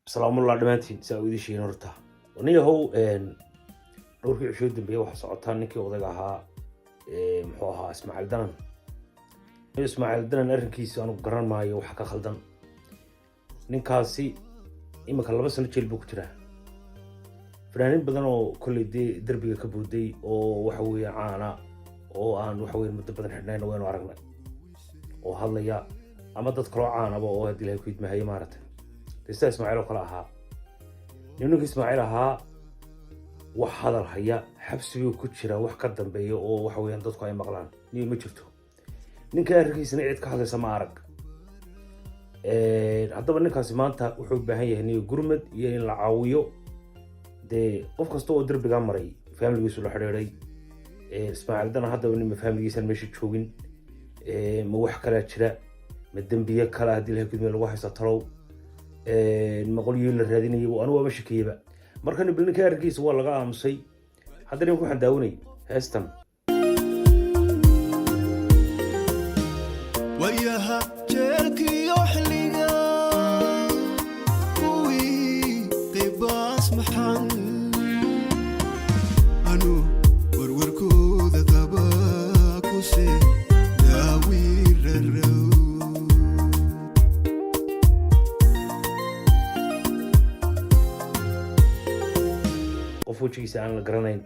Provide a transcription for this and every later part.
Salaamullah dhammaantiin, saa u idin sheegin horta. Niyahow, dhowrkii cishoo dambeeye waxaa socotaa ninkii odayga ahaa, muxuu ahaa, Ismaaciil Danan. Ismaaciil Danan arrinkiisa anugu garan maayo waxa ka khaldan. Ninkaasi iminka 2 sano jeel buu ku jiraa. Fanaaniin badan oo kolley dee derbiga ka booday oo waxa weeye caana oo aan waxa weye muddo badan xidhnayn waynu aragnay oo hadlaya, ama dad kaloo caanaba oo haddii Ilahay ku idmahayo maaragtay dee sida Ismaaciil oo kale ahaa. Ninka Ismaaciil ahaa wax hadal haya, xabsiguu ku jira, wax ka dambeeya oo waxa weeyaan dadku ay maqlaan niyo ma jirto. Ninka arrinkiisana cid ka hadlaysa ma arag. Haddaba ninkaasi maanta wuxuu u baahan yahay niyo gurmad iyo in la caawiyo. Dee qof kasta oo derbigaa maray faamiligiisu la xidhiiday Ismaaciil Danan. Haddaba nima faamiligiisaan meesha joogin, ma wax kalaa jira? Ma dembiye kale haddii Ilahay kudmiya lagu haysta talow? Ma qolyihii la raadinayay? Anigu waaba shakiyeyba. Marka bal ninka arrinkiisa waa laga aamusay. Hadda ninka waxaan daawanay heestan. Wayaha jeelkiyo xilliga kuwii qibaas maxan anu warwarkooda qaba kuse daawirarow. Qof wejigiisa aan la garanayn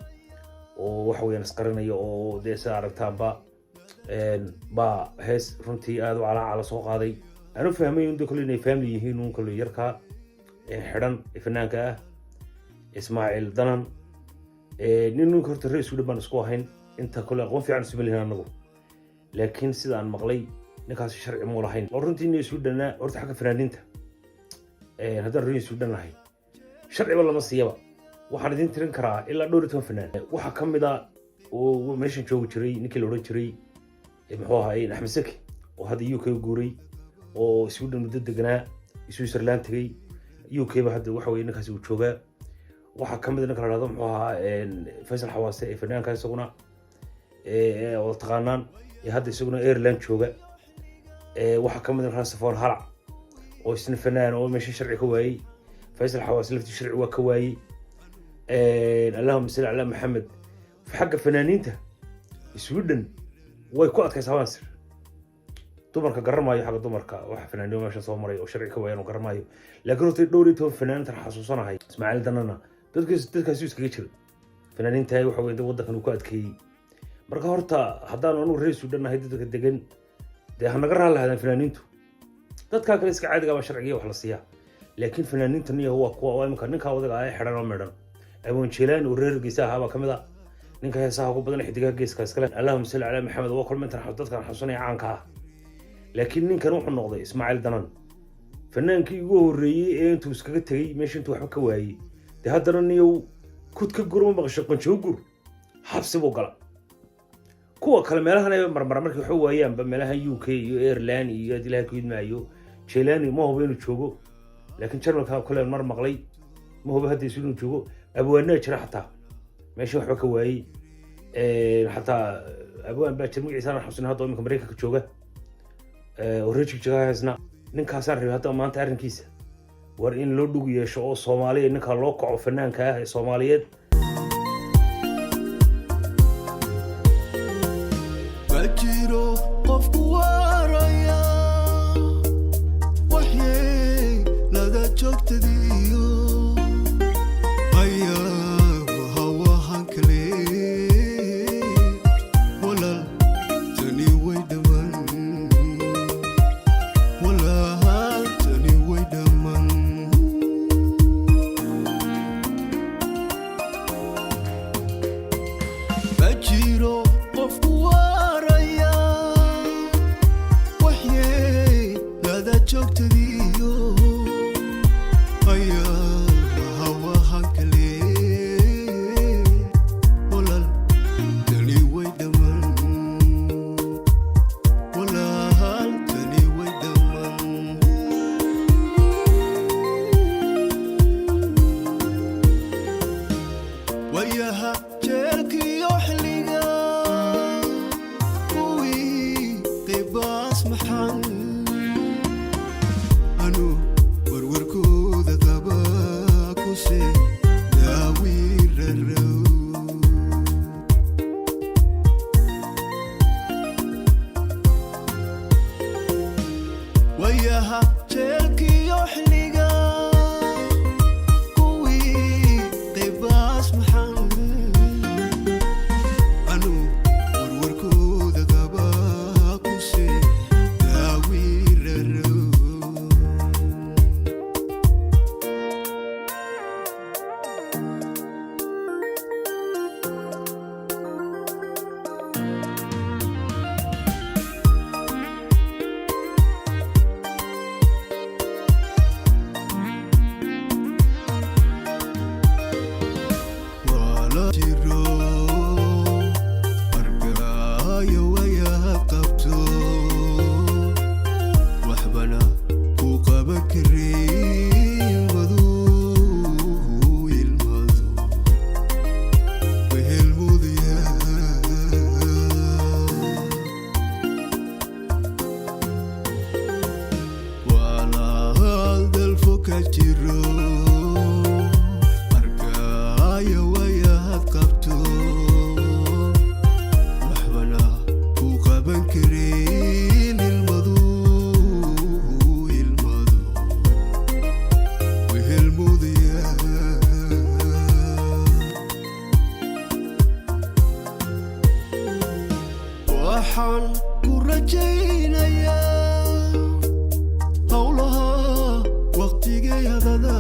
oo waxa weeyaan isqarinayo oo dee sida aragtaanba baa hees runtii aada u calaacala soo qaaday. Aanu fahmay un de kolley inay family yihiin un kolley yarkaa xidhan ee fanaanka ah Ismaaciil Danan. Nin ninka horta reer Sweden baan isku ahayn, inta kolley aqoon fiican isuma lihin anagu, laakiin sida aan maqlay ninkaasi sharci muu lahayn. Oo runtii nin Swedena horta xagga fanaaniinta, haddaan reer Sweden lahay, sharciba lama siiyaba. Waxaan idin tirin karaa ilaa dhowr iyo toban fanaan. Waxaa ka mid a oo meeshan joogi jiray ninkii la odhan jiray, muxuu ahaa, Axmed Saki, oo hadda UK guuray oo Sweden muddo deganaa, Switzerland tegey, UK ba hadda waxa weye ninkaasi uu joogaa. Waxaa ka mid a ninka la dhahdo, muxuu ahaa, Faysal Xawaase ee fanaanka isaguna wada taqaanaan ee hadda isaguna Ireland jooga. Waxaa ka mid a ninka Safoon Halac oo isna fanaan oo meesha sharci ka waayey. Faysal Xawaase laftii sharci waa ka waayey. Allahuma salli calaa Maxamed. Xagga fanaaniinta Sweden way ku adkaysaa bansir. Dumarka garan maayo, xagga dumarka waxa fanaaniin meesha soo maray oo sharci ka waayan oo garan maayo, laakiin horta dhowr iyo toban fanaaniintan xasuusanahay. Ismaaciil Danana dadkaasi iskaga jira fanaaniinta waxa weye waddankan uu ku adkeeyey. Marka horta haddaanu anugu reer Sweden nahay, dadka degan dee ha naga raali lahaadaan fanaaniintu. Dadkaa kale iska caadiga baa sharcigiya wax la siiyaa, laakiin fanaaniinta niyahu waa kuwa oo imika ninka odaga ah ee xidhan oo midhan. Abwan Jeelaan oo reer Geesa ahaa baa ka mid a ninka heesaha ugu badan xidigaha geeska iskale. Allahuma salli calaa Maxamed. Waa kulma intan dadkan xasuusanaya caanka ah. Laakiin ninkan wuxuu noqday Ismaaciil Danan fanaankii ugu horreeyey ee intuu iskaga tegey meesha intuu waxba ka waayey, dee haddana niyow kud ka gur ma maqasho, qanjoo gur, xabsi buu gala. Kuwa kale meelahan ay marmara markay waxba waayaanba, meelahan UK iyo Ireland iyo haddii Ilahay ku idmaayo. Jelani ma hubo inuu joogo, laakiin Jarmalka kale mar maqlay, ma hubo hadda isu inuu joogo. Abwaanaa jira xataa meesha waxba ka waayey. Xataa abwaan baa jira magaciisa aan xasuusin hadda, iminka Maraykanka jooga oo reer Jigjiga haysna. Ninkaasaan rabay hadda maanta arrinkiisa war in loo dhug yeesho oo Soomaaliya ninka loo kaco fanaanka ah ee Soomaaliyeed. Ma jiro qofku waaraya waxyeelada joogtadiyo ayaa hawahan kale. Walaal tani way dhammaan, walaal tani way dhammaan. Waxaan ku rajaynayaa howlaha waqtigeedada.